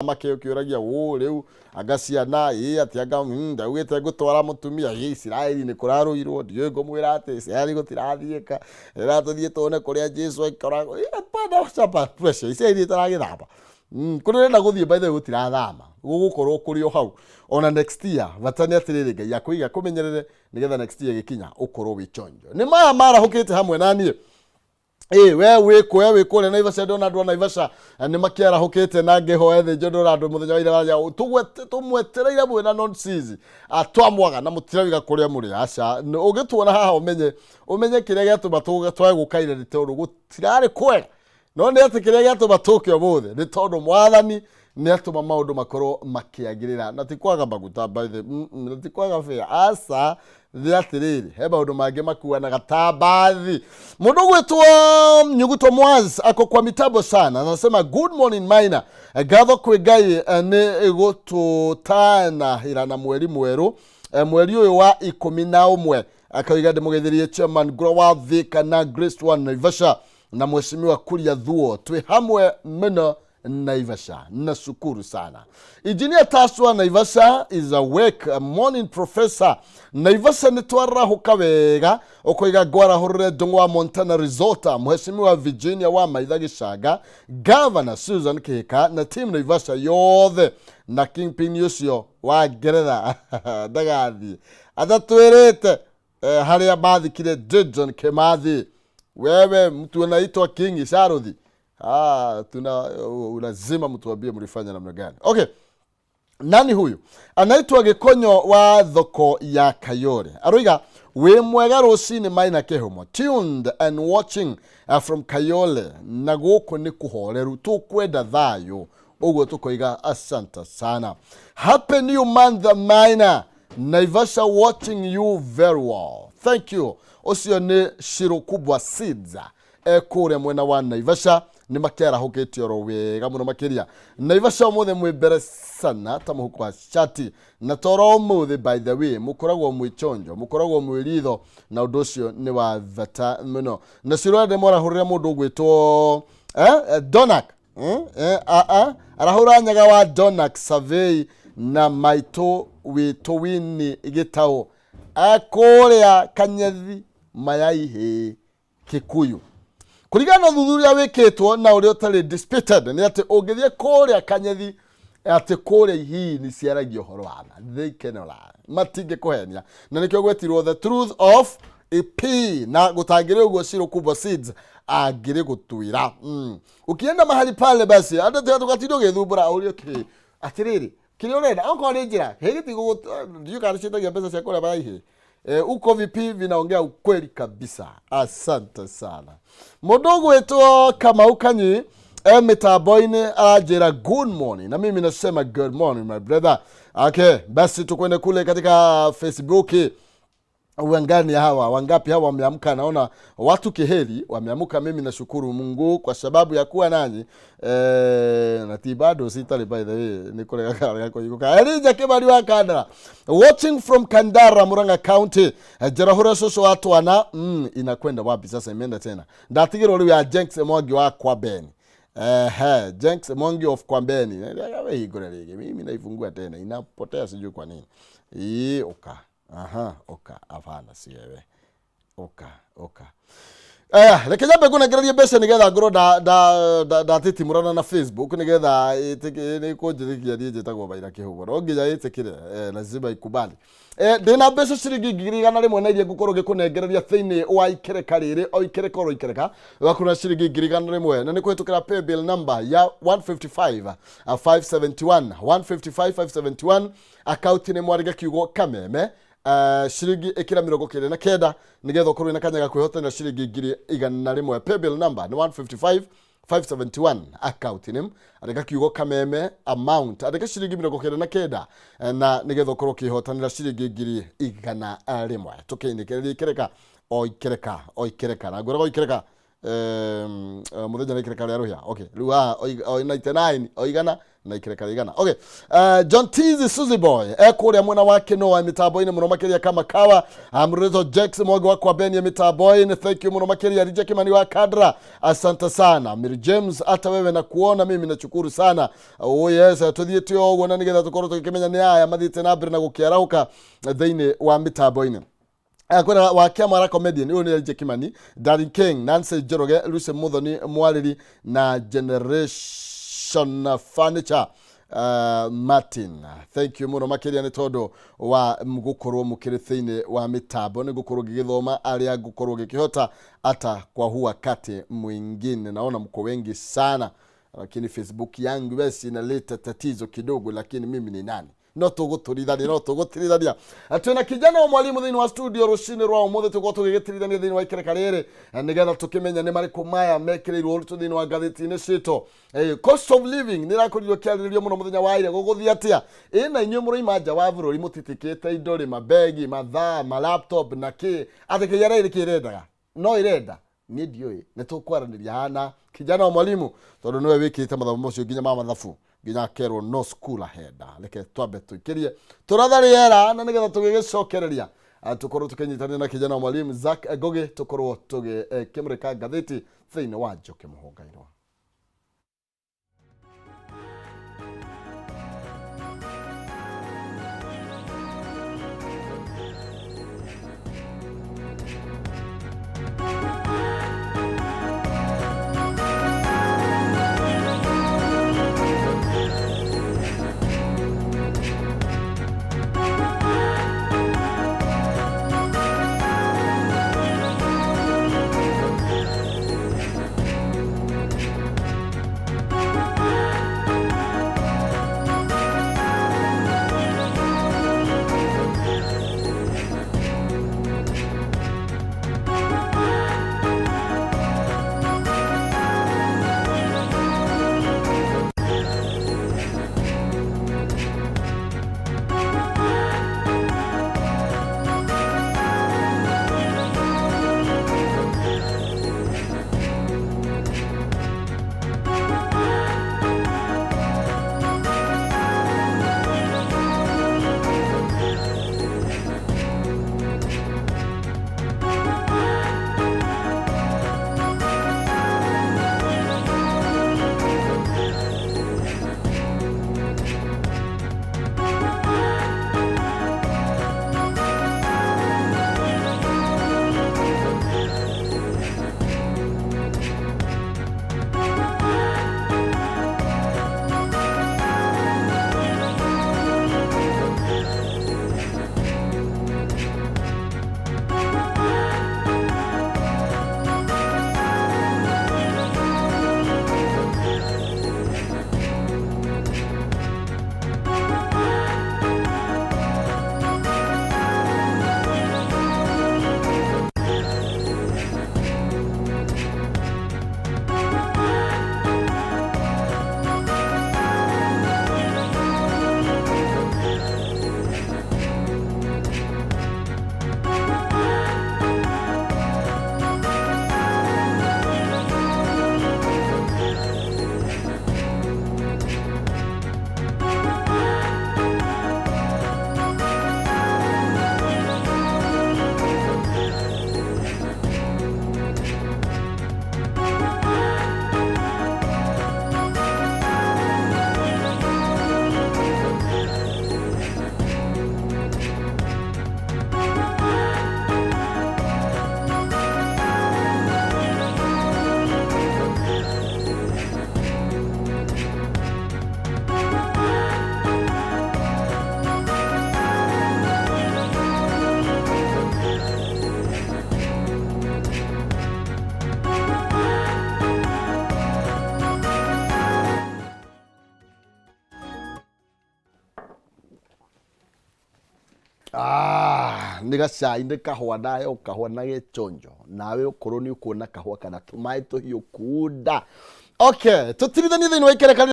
Make ũkĩũragia ũ rĩu anga ciana ĩ atĩ anga ndaugĩte ngũtwara mũtumia ĩ Isiraeli nĩ kũrarũirwo, ndiũĩ ngũmwĩra atĩ Isiraeli gũtirathiĩka, rĩra tũthiĩ tuone kũrĩa Jesu aikaragwo. Hapana, chapa pressure, Isiraeli ĩtaragĩthama. Kũrĩa ũrenda gũthiĩ by the way gũtirathama, gũgũkorwo kũrĩ o hau ona next year. Bata nĩ atĩrĩrĩ, Ngai akũiga akũmenyerere nĩgetha next year ĩgĩkinya ũkorwo wĩ chonjo. Nĩ maya marahũkĩte hamwe na niĩ. Ĩ we wĩ kũ? We wĩ kũrĩa Naivasha? Ndona andũ a Naivasha nĩ makĩarahũkĩte na ngĩhoe thĩnjo. Ndona andũ mũthenya wa ira waria tũmwetereire mwĩna nonsense twamwaga na mũtirauga kũrĩa mũrĩ. Aca, ũgĩtuona haha ũmenye ũmenye kĩrĩa gĩatũma twage gũka ira nĩ tondũ gũtirarĩ kwega, no nĩ atĩ kĩrĩa gĩatũma tũke ũmũthĩ nĩ tondũ Mwathani nĩ atũma maũndũ makorwo makĩagĩrĩra, na ti kwaga maguta by the na ti kwaga fare, aca. Nĩ atĩrĩrĩ, he maũndũ mangĩ makuanaga ta mbathi. Mũndũ gwĩtwo Nyuguto Mwaz ako kwa mitambo sana, anasema, "Good morning Maina, ngatho kwĩ Ngai nĩ gũtũtanahĩra na mweri mwerũ, mweri ũyũ wa 11." Akauga ndĩmũgeithĩrie chairman Ngũra wa Thika na Grace wa Naivasha na mheshimiwa Kuria Thuo, twĩ hamwe mũno Naivasha, nashukuru sana. Engineer Taswa Naivasha is awake. Morning professor. Naivasha nĩ twarahũka wega. Ũkoiga ngwarahũrĩre Ndũng'ũ wa Montana Resort, mheshimiwa Virginia wa Maitha Gĩcanga, Governor Susan Kihika na team Naivasha yothe, na kingpin ũcio wa Ngeretha ndagathiĩ atatwĩrĩte harĩa mathikire Jason Kimathi. Wewe mtu anaitwa King Sharuthi, ah, tuna lazima mtuambie mlifanya namna gani. Okay, nani huyu anaitwa Gĩkonyo wa thoko ya Kayore? Aroiga, "Wĩ mwega rũcinĩ Maina Kĩhumo, tuned and watching from Kayole, na gũkũ nĩ kũhoreru, tũkwenda thayũ ũguo." Tũkoiga asante sana. "Happy new month Maina, Naivasha watching you very well, thank you." Ũcio nĩ Shiro Kubwa Seeds ekũrĩa mwena wa Naivasha, nĩ makĩarahũkĩte oro wega mũno makĩria. Naivasha ũmũthĩ mwĩ mbere sana ta mũhuko wa shati, na toro ũmũthĩ by the way mũkoragwo mwĩ chonjo, mũkoragwo mwĩ ritho, na ũndũ ũcio nĩ wa bata mũno. Na cirore ndĩmwarahũrĩre mũndũ ũgwĩtwo Donak, arahũra nyaga wa Donak Survey na maitũ witũ Wini Gĩtaũ kũrĩa Kanyethi Mayaihĩ Kikuyu. Kũringana na ũthuthuria wĩkĩtwo na ũrĩa ũtarĩ disputed nĩ atĩ ũngĩthiĩ kũrĩa Kanyethi, atĩ kũrĩa ihii nĩ ciaragia ũhoro wa ma. They cannot lie, matingĩkũhenia, na nĩkĩo gwetirwo the truth of EP, na gũtangĩrĩ ũguo Shiro Kubwa Seeds angĩrĩ gũtwĩra. Ukienda mahali pale basi andũ tũgatinda ũgĩthumbũra ũrĩa kĩ atĩrĩrĩ kĩrĩa ũrenda, okorwo nĩ njĩra hĩgĩtigũ ndiũ kana ciĩtagia mbeca cia kũrĩa maraihi. Uko vipi vinaongea ukweli kabisa, asante sana. Mũndũ ũgwĩtwo Kamau Kanyi mĩtambo-inĩ aranjĩra good morning, na mimi nasema good morning my brother. Okay, basi tukwende kule katika Facebook. Wangani hawa, wangapi hawa wameamka? Naona watu kiheri wameamka. Mimi nashukuru Mungu kwa sababu ya kuwa nanyi. Na ti bado citarĩ by the way nĩ kũrega karega kũhingũka. Elijah Kĩmari wa Kandara watching from Kandara, Murang'a County. Njarahure cũcũ wa twana. Inakwenda wapi sasa? Imeenda tena, ndatigĩrwo rĩu ya Jenks Mwangi wa Kwambeni. Ehe, Jenks Mwangi of Kwambeni. Hingũre rĩngĩ, mimi naifungua tena inapotea, sijui kwa nini. Ii, uka aha, uka, hapana, si wewe, uka uka. Reke nyambe ngũnengererie mbeca nĩgetha ngorwo ndatitimũrana na Facebook nĩgetha nĩ kũnjĩrĩkia. Niĩ njĩtagwo Maina Kĩhumo, no nginya ĩtĩkĩre, lazima ikubali. Ndĩna mbeca ciringi 100,000 na iria ngũkorwo ngĩkũnengereria thĩinĩ wa ikereka rĩrĩ, o ikereka oro ikereka wakuna ciringi 100,000, na nĩ kũhĩtũkĩra paybill number ya 155 571, 155 571. Akaunti nĩ mwarĩge kiugo kameme, ciringi ĩkĩra 99 nĩgetha ũkorwo wĩna kanya ga kwĩhotanĩra ciringi 100,000. Paybill number nĩ 155 571, account name andĩka kiugo kameme, amount andĩka ciringi 99, na nĩgetha ũkorwo ũkĩhotanĩra ciringi 100,000. Tũkĩinĩkĩrĩria ikereka o ikereka o ikereka, na ngwĩraga o ikereka. Muthenya na ikereka rĩa rũhĩa. Okay, rĩu haha 99 o igana na ikereka rĩa igana. Okay, John Tizi Suzy Boy ekũrĩa mwena wa Kĩnoa mĩtambo-inĩ mũno makĩria kama kawa. Mrũrĩtwo Jax Mwangi wa Kwambenia mĩtambo-inĩ, thank you mũno makĩria. Rija Kimani wa Kadra, asante sana. Mary James, hata wewe na kuona mimi nashukuru sana. Oh yes, tuthiĩte o ũguo na nĩgetha tũkorwo tũgĩkĩmenya nĩ aya mathiĩte na mbere na gũkĩarahũka thĩinĩ wa mĩtambo-inĩ. Kwĩna wa Kĩamara comedian ũyũ nĩ Elijah Kimani, Darling King, Nancy Njoroge, Lucy Muthoni Mwarĩri na Generation Furniture Martin. Thank you mũno makĩria nĩ tondũ wa gũkorwo mũkĩrĩ thĩinĩ wa mĩtambo. Nĩ ngũkorwo ngĩgĩthoma arĩa ngũkorwo ngĩkĩhota ata kwa huu wakati mwingine. Naona mko wengi sana, lakini Facebook yangu basi inaleta tatizo kidogo, lakini mimi ni nani? No tũgũtũrithania, no tũgũtirithania. Twĩna kijana wa mwalimu thĩinĩ wa studio rũcinĩ rwa ũmũthĩ, tũkorwo tũgĩgĩtirithania thĩinĩ wa ikereka rĩrĩ nĩgetha tũkĩmenya nĩ marĩkũ maya mekĩrĩirwo ũritũ thĩinĩ wa ngathĩti-inĩ citũ. Cost of living nĩ ĩrakorirwo ĩkĩarĩrĩrio mũno mũthenya wa ira. Gũgũthiĩ atĩa? Ĩ na inyuĩ mũroima nja wa bũrũri mũtitikĩte indo rĩ, mabegi, mathaa, ma laptop na kĩ, atĩ KRA nĩ kĩ ĩrendaga? No ĩrenda niĩ ndiũĩ. Nĩ tũkwaranĩria hana kijana wa mwalimu tondũ nĩwe wĩkĩte mathomo macio nginya ma mathabu nginya akerwo no school ahead. Reke twambe tũikĩrie tũratha rĩera na nĩgetha tũgĩgĩcokereria tũkorwo tũkĩnyitanĩra na kijana wa mwalimu Zack Ngugi, tũkorwo tũgĩkĩmũrĩka ngathĩti thĩinĩ wa Njũkĩ Mũhũngairwo. Ah, nĩ gacai, nĩ kahũa, nayo kahũa na gĩchonjo. Nawe ũkorwo nĩ ũkuona kahũa kana tũmaĩ tũhiũ kunda. Okay, tũtirithanie thĩinĩ wa ikereka.